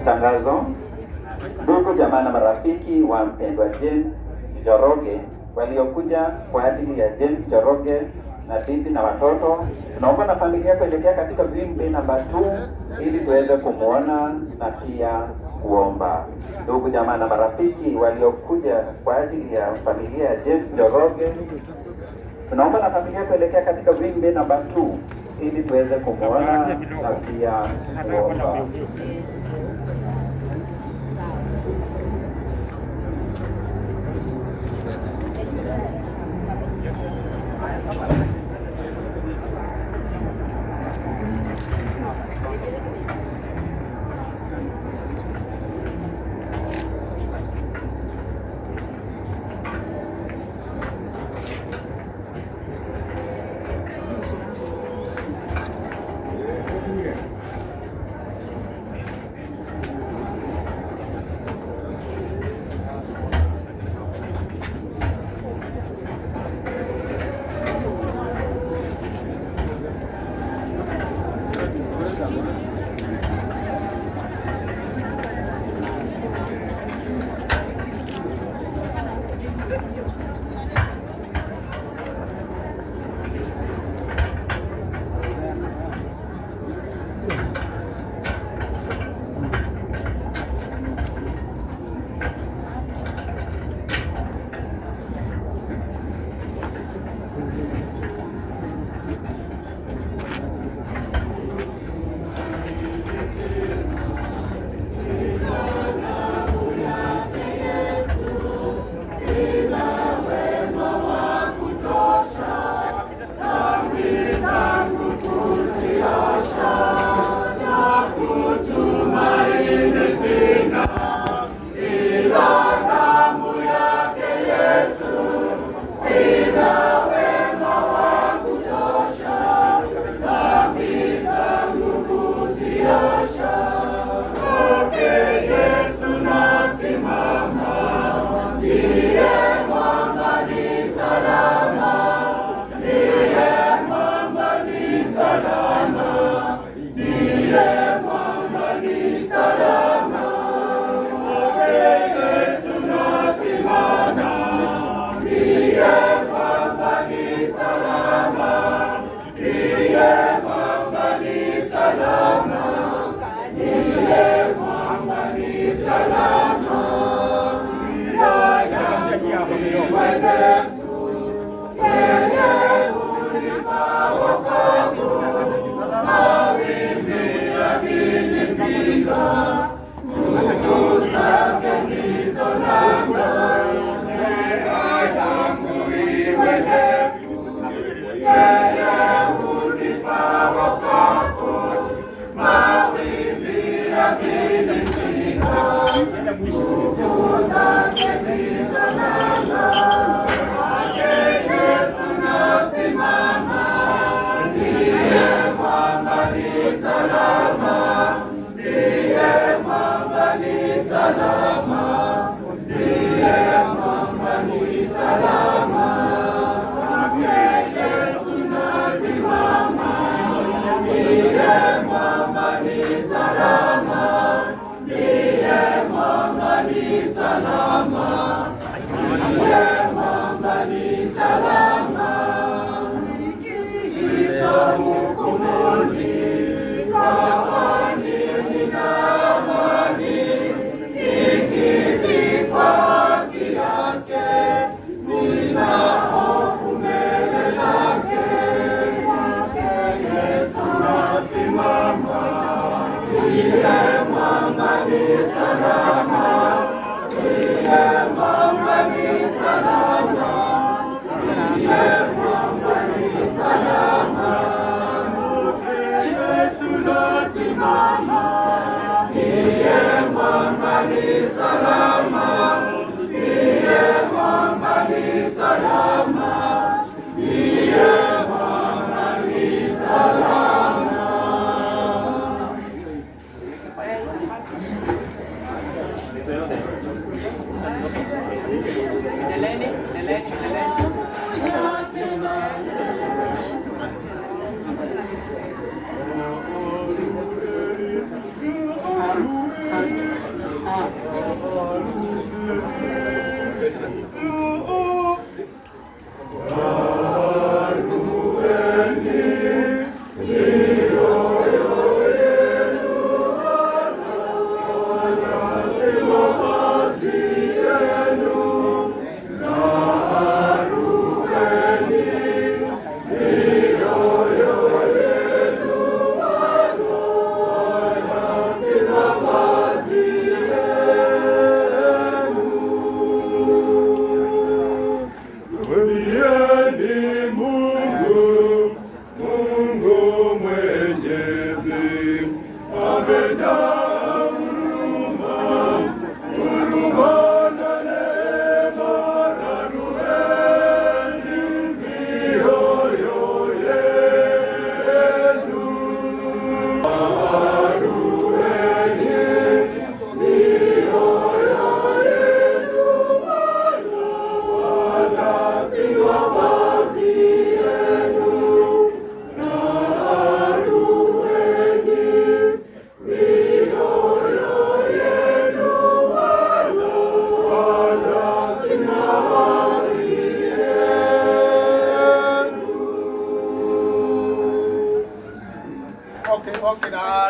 Tangazo. Ndugu jamaa na marafiki wa mpendwa James Njoroge waliokuja kwa ajili ya James Njoroge na bibi na watoto, tunaomba na familia kuelekea katika viewing bay namba 2 ili tuweze kumwona na pia kuomba. Ndugu jamaa na marafiki waliokuja kwa ajili ya familia ya James Njoroge, tunaomba na familia kuelekea katika viewing bay namba 2 ili tuweze kumwona na pia kuomba.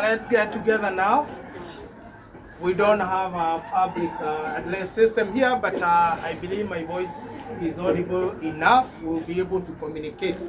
Let's get together now. We don't have a public address system here, but I believe my voice is audible enough. We'll be able to communicate.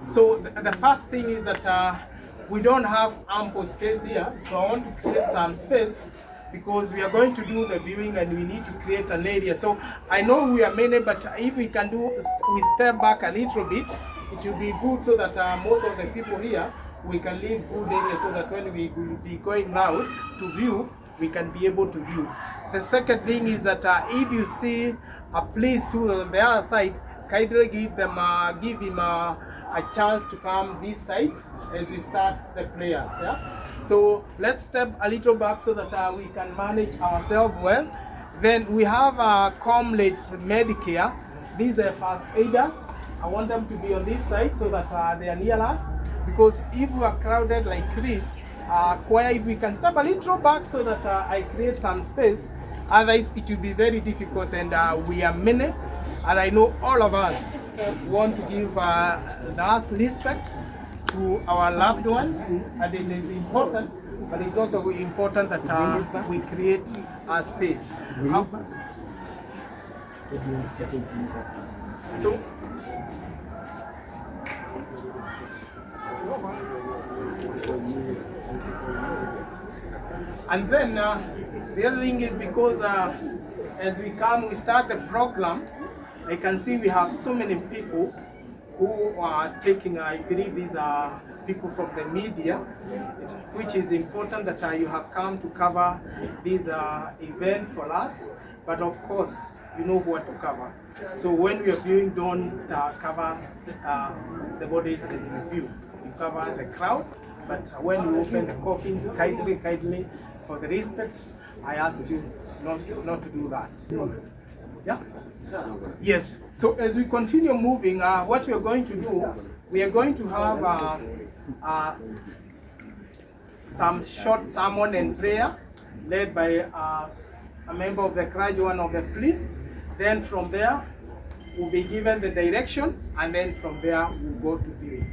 So the first thing is that we don't have ample space here, so I want to create some space because we are going to do the viewing and we need to create an area. So I know we are many, but if we can do, we step back a little bit, it will be good so that most of the people here, we can leave good area so that when we will be going round to view, we can be able to view. The second thing is that if you see a place too on the other side, kindly give them, give him a chance to come this side as we start the prayers. Yeah. So let's step a little back so that we can manage ourselves well. Then we have Comrades Medicare. These are first aiders. I want them to be on this side so that they are near us, because if we are crowded like this, choir, if we can step a little back so that I create some space, otherwise it will be very difficult, and we are many, and I know all of us want to give that respect to our loved ones, and it is important, but it's also important that we create a space. So, and then the other thing is, because as we come, we start the program, I can see we have so many people who are taking, I believe these are people from the media, which is important that you have come to cover this event for us. But of course, you know what to cover. So when we are viewing, don't cover the bodies as you view. You cover the crowd, but when you open the coffins, kindly, kindly, for the respect, I ask you not to do that. Yeah? Yes. So as we continue moving, what we are going to do, we are going to have some short sermon and prayer led by a member of the clergy, one of the priests. Then from there, we'll be given the direction, and then from there, we'll go to viewing.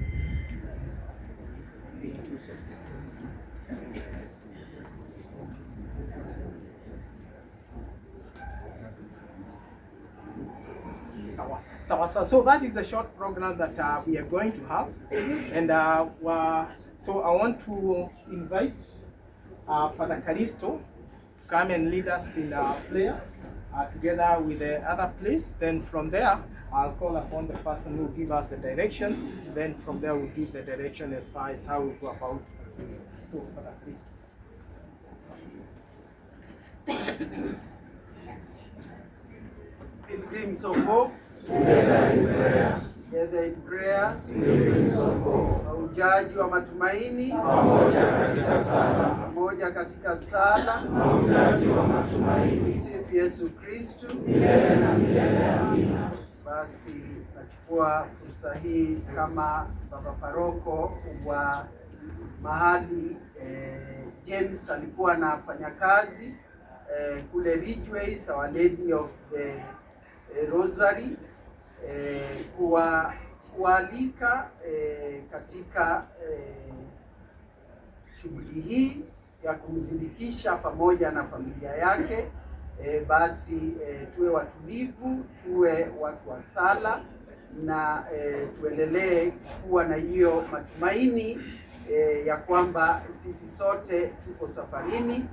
So that is a short program that we are going to have. And so I want to invite Father Calisto to come and lead us in our prayer together with the other priests. Then from there, I'll call upon the person who will give us the direction. Then from there, we'll give the direction as far as how we go about. So, Father Calisto. Pilgrims of hope, together in prayers. Together in prayers. Pilgrims of hope. Mahujaji wa matumaini, pamoja katika sala. Pamoja katika sala. Mahujaji wa matumaini. Msifu Yesu Kristu. Milele na milele, amina. Basi nachukua fursa hii kama baba paroko wa mahali James alikuwa anafanya kazi kule Ridgeways, Our Lady of the Rosary, kualika katika shughuli hii ya kumzindikisha pamoja na familia yake. Basi tuwe watulivu, tuwe watu wa sala na tuendelee kuwa na hiyo matumaini ya kwamba sisi sote tuko safarini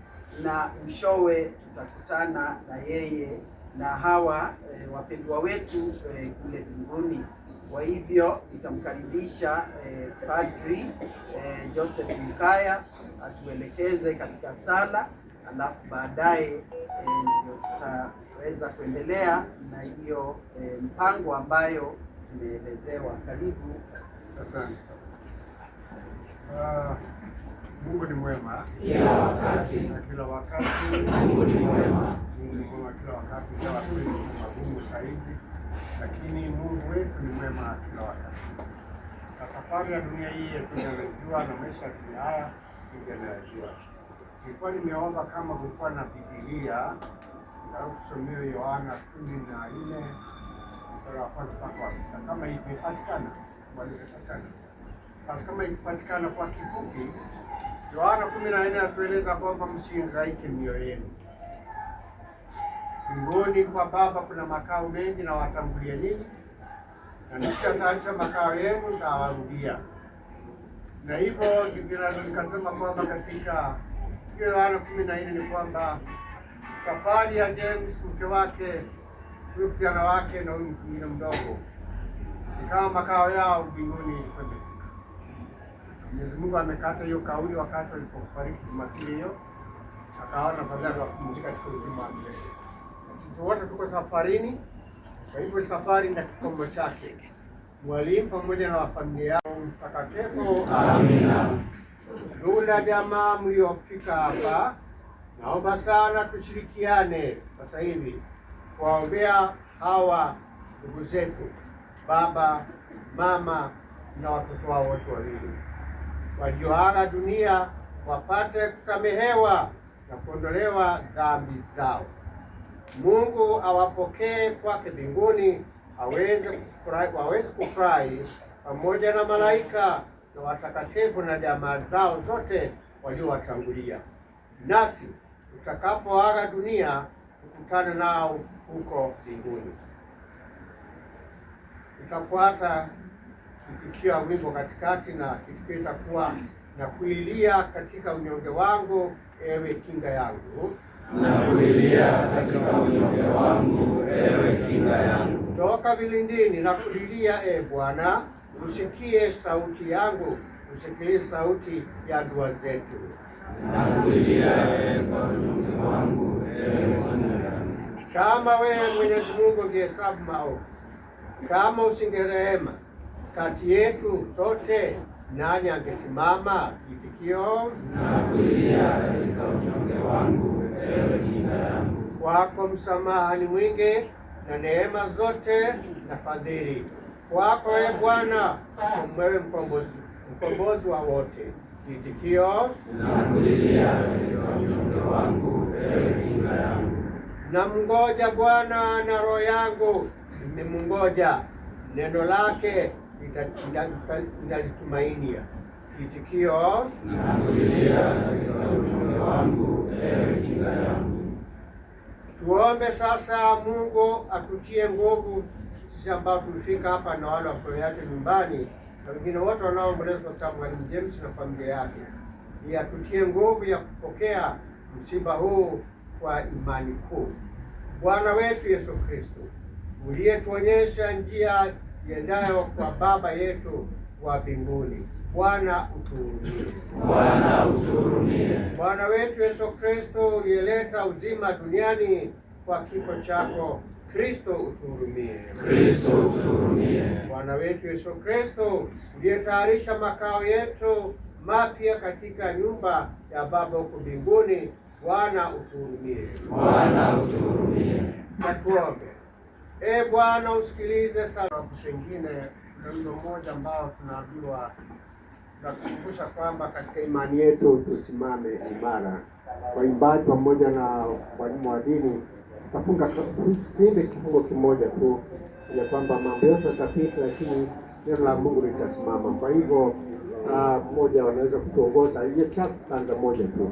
na mwishowe tutakutana na yeye na hawa wapendwa wetu kule mbinguni. Kwa hivyo nitamkaribisha Padri Joseph Mukaya atuelekeze katika sala, alafu baadaye ndio tutaweza kuendelea na hiyo mpango ambayo tumeelezewa. Karibu. Asante. Mungu ni mwema kila wakati, na kila wakati Mungu ni mwema. Mungu ni mwema kila wakati, ingawa kweli ni magumu saizi, lakini Mungu wetu ni mwema kila wakati. Na safari ya dunia hii tunayojua na maisha ya dunia haya tunayojua. Nilikuwa nimeomba kama kulikuwa na Biblia ndio tusomee Yohana 14 mstari wa 1 mpaka wa 6, kama imepatikana, walipatikana. Sasa kama ikipatikana kwa kifupi, Yohana 14 atueleza kwamba msihangaike mioyo yenu. Mbinguni kwa Baba kuna makao mengi na watangulia nyinyi, na nikishatayarisha makao yenu nitawarudia. Na hivyo ndivyo naweza nikasema kwamba katika hiyo Yohana 14 ni kwamba safari ya James, mke wake, huyu kijana wake na huyu mwingine mdogo, ni kama makao yao mbinguni ilikuwa imefika. Mwenyezi Mungu amekata hiyo kauli wakati walipofariki Jumapili hiyo, akaona afadhali wapumzika katika uzima wa milele. Na sisi wote tuko safarini, kwa hivyo safari na kikomo chake. Mwalimu pamoja na familia yao mtakatifu, amina. Ndugu na jamaa mliofika hapa, naomba sana tushirikiane sasa hivi kuwaombea hawa ndugu zetu, baba, mama na watoto wao wote wawili walioaga dunia, wapate kusamehewa na kuondolewa dhambi zao. Mungu awapokee kwake mbinguni, aweze kufurahi pamoja na malaika na watakatifu na jamaa zao zote waliowatangulia. Nasi tutakapoaga dunia tukutane nao huko mbinguni. Tutafuata kitikio ya wimbo katikati, na kitikio itakuwa na kulilia katika unyonge wangu, ewe kinga yangu. Nakulilia katika unyonge wangu, ewe kinga yangu. Toka vilindini na kulilia, e Bwana, usikie sauti yangu, usikilie sauti ya dua zetu. Nakulilia ewe kwa unyonge wangu, ewe kinga yangu. Kama wewe Mwenyezi Mungu ungehesabu maovu, kama usingerehema kati yetu sote, nani angesimama? Kitikio: Nakulilia katika unyonge wangu, ewe kinga yangu. Kwako msamaha ni mwingi na neema zote na fadhili. Kwako e Bwana, wewe mkombozi wa wote. Kitikio: Nakulilia katika unyonge wangu, ewe kinga yangu. Namngoja Bwana na roho yangu nimemngoja, neno lake nitalitumainia. Kitikio: Nakulilia katika unyonge wangu, ewe kinga yangu. Tuombe sasa Mungu atutie nguvu sisi ambao tulifika hapa na wale wa familia yake nyumbani na wengine wote wanaoomboleza kwa sababu Mwalimu James na familia yake, ili atutie nguvu ya kupokea msiba huu kwa imani kuu. Bwana wetu Yesu Kristo, uliyetuonyesha njia iendayo kwa Baba yetu wa mbinguni, Bwana utuhurumie. Bwana utuhurumie. Bwana wetu Yesu Kristo, uliyeleta uzima duniani kwa kifo chako, Kristo utuhurumie. Kristo utuhurumie. Bwana wetu Yesu Kristo, uliyetayarisha makao yetu mapya katika nyumba ya Baba huko mbinguni, Bwana utuhurumie. Bwana utuhurumie. Na tuombe. E Bwana, usikilize sana. Pengine kuna wimbo mmoja ambao tunaambiwa tunakumbusha kwamba katika imani yetu tusimame imara. Waimbaji pamoja na walimu wa dini tutafunga tuimbe kifungo kimoja tu, ya kwamba mambo yote yatapita, lakini neno la Mungu litasimama. Kwa hivyo mmoja wanaweza kutuongoza ile stanza moja tu.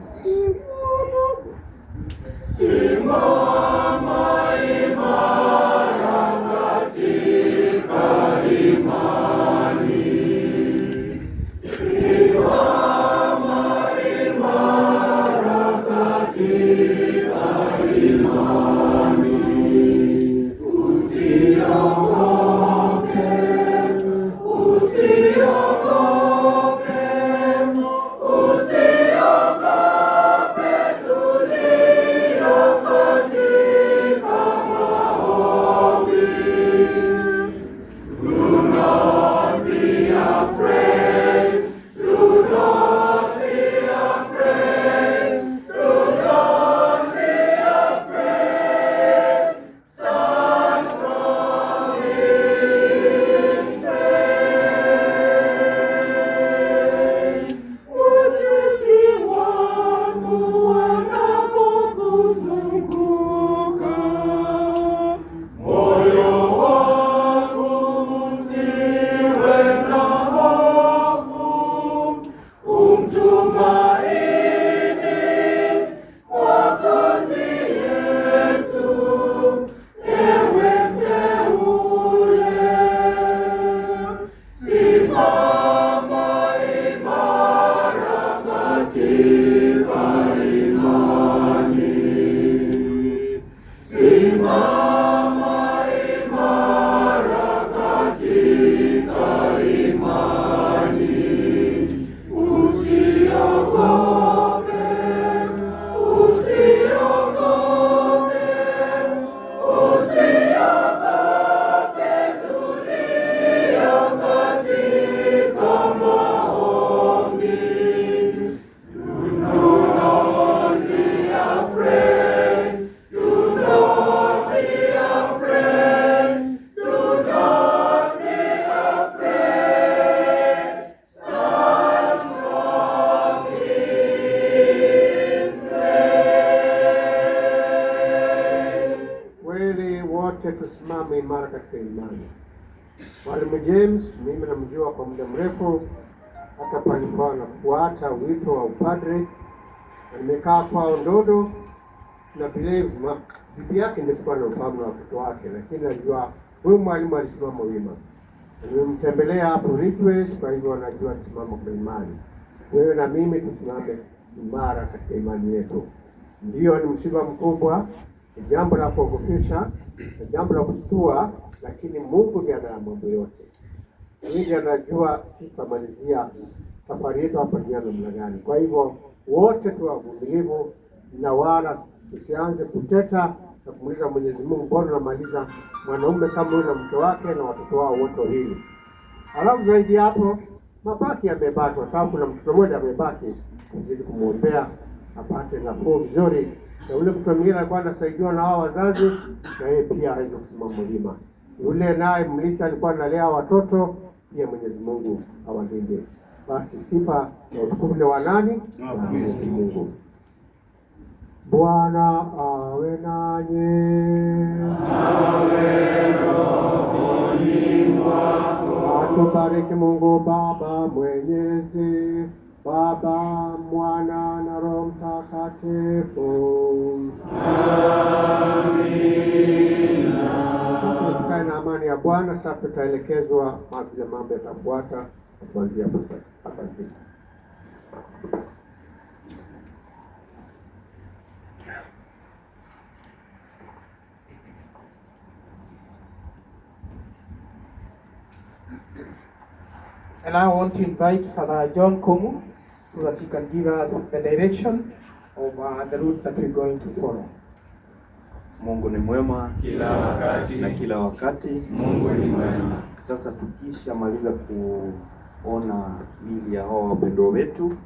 Simama imara katika imani. Simama imara katika imani. Usiogope, usiogope, usiogope, tulia katika Simama imara katika imani, usiogope, usiogope, usiogope, tulia katika maombi. Do not be afraid, do not be afraid, do not be afraid. Stand strong in faith. Kweli wote tusimame imara katika imani. Mwalimu James mimi namjua kwa muda mrefu, hata palikuwa anafuata wito wa upadre, na nimekaa kwao Ndodo na believe bibi yake ndio sikuwa namfahamu na watoto wake, lakini najua huyu mwalimu alisimama wima. Na nimemtembelea hapo Ridgeways, kwa hivyo najua alisimama kwa imani. Wewe na mimi tusimame imara katika imani yetu. Ndiyo, ni msiba mkubwa, ni jambo la kuogofisha, ni jambo la kushtua, lakini Mungu ndiye ana mambo yote. Yeye ndiye anajua sisi tutamalizia safari yetu hapa duniani namna gani. Kwa hivyo wote tuwe wavumilivu na wala tusianze kuteta na kumuuliza Mwenyezi Mungu, mbona unamaliza mwanaume kama huyu na mke wake na watoto wao wote wawili? Alafu zaidi ya hapo, mabaki yamebaki, kwa sababu kuna mtoto mmoja amebaki, tuzidi kumwombea apate nafuu vizuri, na ule mtoto mwingine alikuwa anasaidiwa na hao wazazi, na yeye pia aweze kusimama wima. Yule naye mlisi alikuwa analea watoto pia, Mwenyezi Mungu awalinde. Basi sifa na utukufu ni wa nani? Wa Mwenyezi Mungu. Bwana awe nanyi. Atubariki Mungu Baba Mwenyezi, Baba, Mwana na Roho Mtakatifu. Sasa tukae na amani ya Bwana. Sasa tutaelekezwa vile mambo yatafuata kuanzia hapo sasa. Asante. And I want to invite Father John Komu so that he can give us the direction of the route that we're going to follow. Mungu ni mwema Kila wakati. Na kila wakati. Mungu ni mwema. Sasa tukishamaliza kuona miili ya hawa wapendwa wetu,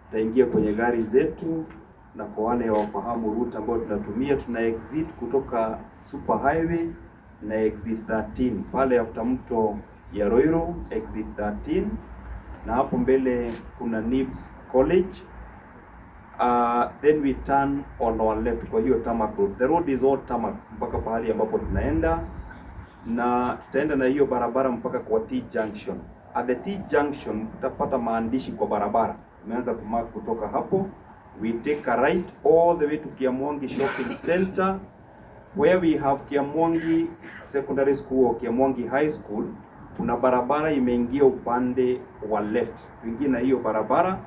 tutaingia kwenye gari zetu, na kwa wale wafahamu route ambayo tunatumia, tuna exit kutoka super highway na exit 13 pale after mto ya Ruiru, exit 13, na hapo mbele kuna Nibs College. Then we turn on our left kwa hiyo tarmac road. The road is all tarmac mpaka pahali ambapo tunaenda, na tutaenda na hiyo barabara mpaka kwa T junction. At the T junction tutapata maandishi kwa barabara, tumeanza kumark kutoka hapo. We take a right all the way to Kiamwangi Shopping Center where we have Kiamwangi Secondary School or Kiamwangi High School. Kuna barabara imeingia upande wa left, tuingie na hiyo barabara.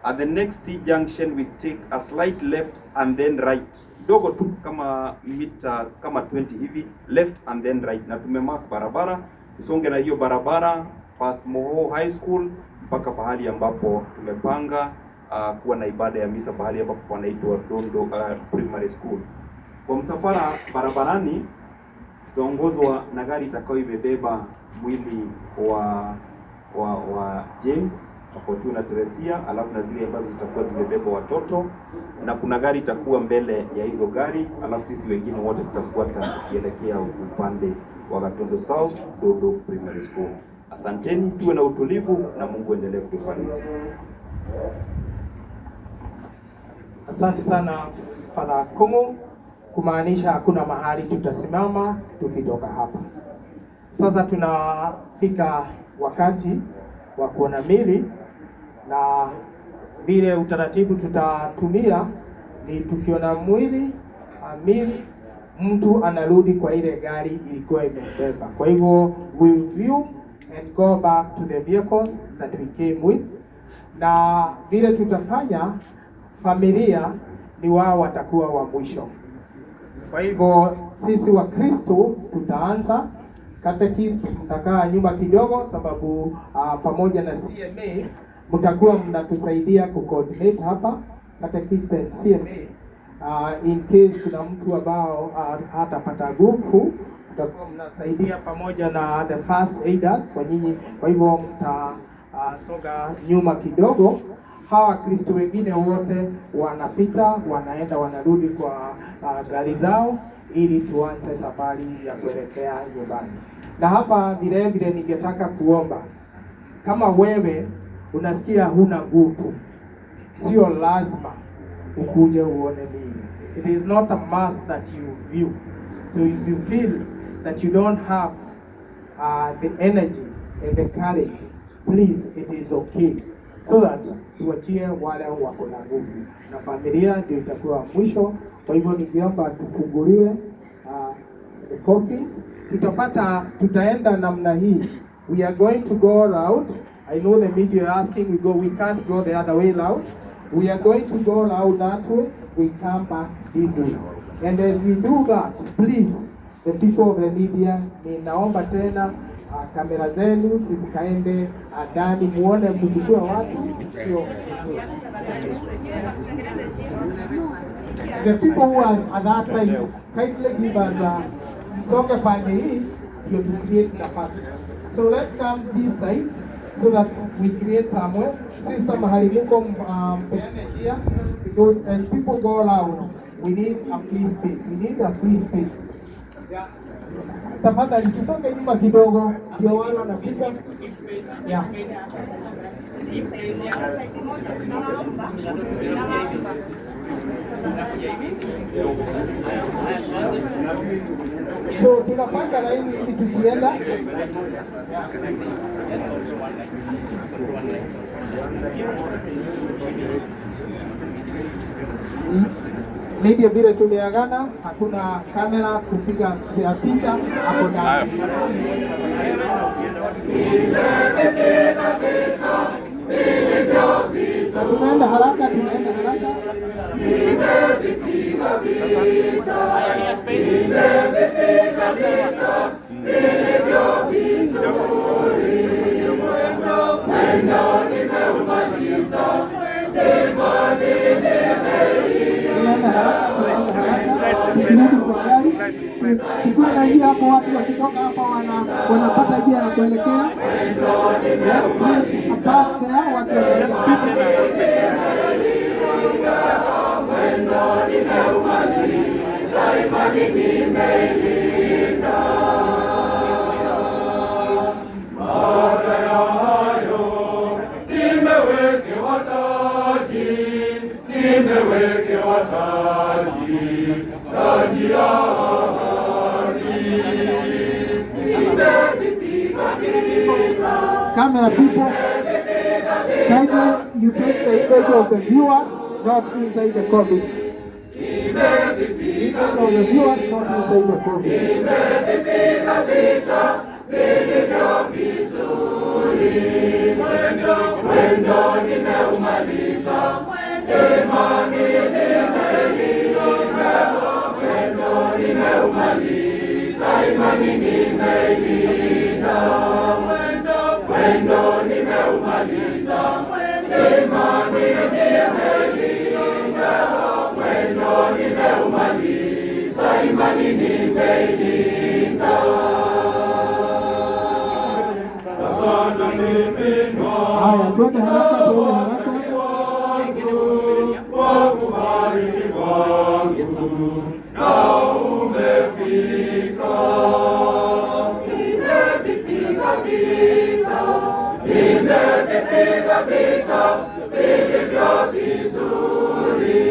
At the next T junction we take a slight left and then right, kidogo tu kama mita kama 20 hivi, left and then right, na tumemark barabara. Tusonge na hiyo barabara past Moho High School mpaka pahali ambapo tumepanga kuwa na ibada ya misa, pahali ambapo panaitwa Dondo Primary School. Kwa msafara barabarani tutaongozwa na gari itakayo imebeba mwili wa James na Fortuna Teresia, alafu na zile ambazo zitakuwa zimebeba watoto, na kuna gari itakuwa mbele ya hizo gari, alafu sisi wengine wote tutafuata tukielekea upande wa Gatondo South Dodo Primary School. Asanteni, tuwe na utulivu na Mungu endelee kutufariji. Asante sana Father Komu, kumaanisha hakuna mahali tutasimama tukitoka hapa. Sasa tunafika wakati wa kuona mili, na vile utaratibu tutatumia ni tukiona mwili mili, mtu anarudi kwa ile gari ilikuwa imebeba. Kwa hivyo we view and go back to the vehicles that we came with, na vile tutafanya, familia ni wao watakuwa wa mwisho. Kwa hivyo sisi Wakristo tutaanza catechist, mtakaa nyuma kidogo, sababu pamoja na CMA mtakuwa mnatusaidia kucoordinate hapa, catechist and CMA. In case kuna mtu ambao hatapata nguvu, mtakuwa mnasaidia pamoja na the first aiders kwa nyinyi. Kwa hivyo mtasonga nyuma kidogo. Hawa Wakristo wengine wote wanapita, wanaenda, wanarudi kwa gari zao ili tuanze safari ya kuelekea nyumbani. Na hapa vile vile ningetaka kuomba, kama wewe unasikia huna nguvu, sio lazima ukuje uone mimi. It is not a must that you view. So if you feel that you don't have the energy and the courage, please, it is okay. So that tuachie wale wako na nguvu, na familia ndio itakuwa mwisho. Kwa hivyo ningeomba tufunguliwe the coffins. Tutapata, tutaenda namna hii. We are going to go round. I know the media are asking, we go, we can't go the other way round. We are going to go round that way. We come back this way. And as we do that, please, the people of the media, ninaomba tena kamera zenu zisikaende ndani, muone kuchukua watu sio vizuri. The people who are at that side, kindly give us a msonge pande hii ndio to create nafasi. So let's come this side so that we create somewhere. Sister, mahali muko mpeane njia, because as people go round we need a free space. We need a free space. Yeah. Tafadhali tusonge nyuma kidogo ndio wale wanapita. Yeah. So tunapanga laini ili tukienda. Media vile tumeagana, hakuna kamera kupiga ya picha hapo ndani. Na tunaenda haraka, tunaenda haraka. Tunaenda haraka, tunaenda haraka. Tukirudi kwa gari, tukuwe na njia hapo, watu wakitoka hapa wanapata njia ya kuelekea. Let's create a path there, watu wanaweza kupita. Baada ya hayo nimewekewa taji, nimewekewa taji, taji ya haki. Camera people, kindly you take the image of the viewers, not inside the coffin. Image of the viewers, not inside the coffin. Nimevipiga vita vilivyo vizuri, mwendo nimeumaliza, imani nimeilinda, mwendo nimeumaliza, imani nimeilinda, mwendo nimeumaliza, imani nimeilinda, mwendo nimeumaliza, imani nimeilinda. Sasa namiminwa Haya, twende haraka, twende haraka. wa kufariki kwangu na umefika. Nimevipiga vita, nimevipiga vita vilivyo vizuri.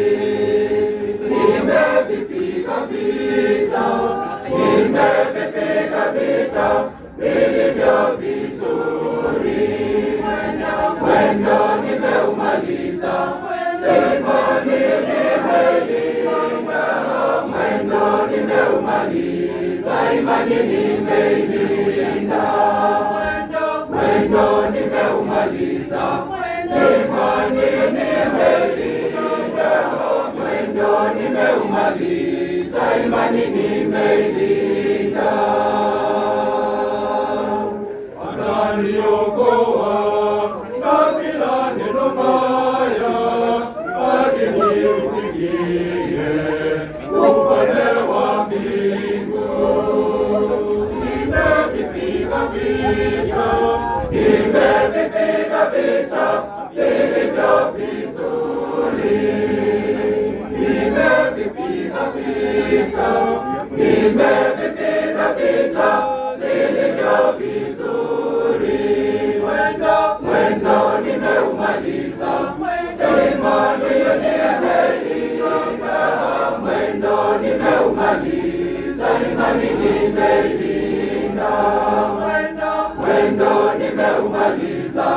Nimevipiga vita, nimevipiga vita vilivyo vizuri. Mwendo nimeumaliza, imani nimeilinda, mwendo nimeumaliza, imani nimeilinda, mwendo nimeumaliza, imani nimeilinda, mwendo nimeumaliza. Imani nimeilinda. Ataniokoa na kila neno baya, hadi niufikie ufalme wa mbingu. Nimevipiga vita, nimevipiga vita vilivyo vizuri. Nimevipiga vita, nimevipiga vita vilivyo vizuri. Mwendo, mwendo nimeumaliza, imani nimeilinda. Mwendo nimeumaliza, imani nimeilinda. Mwendo, mwendo nimeumaliza.